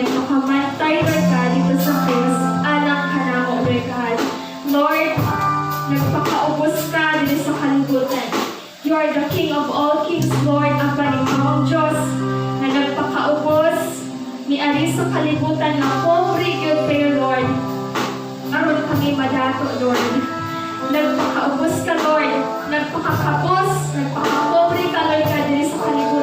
Nagpakamantay, Lord God, didto sa krus alang kanamo, Lord God. Lord, nagpakaubos ka diri sa kalibutan. You are the King of all kings, Lord, apan ikaw ang Diyos na nagpakaubos niari sa kalibutan na pobre gyud kayo, Lord. Aron kami madato, Lord. Nagpakaubos ka, Lord. Nagpakakapos, nagpakapobre ka, Lord God, diri sa kalibutan.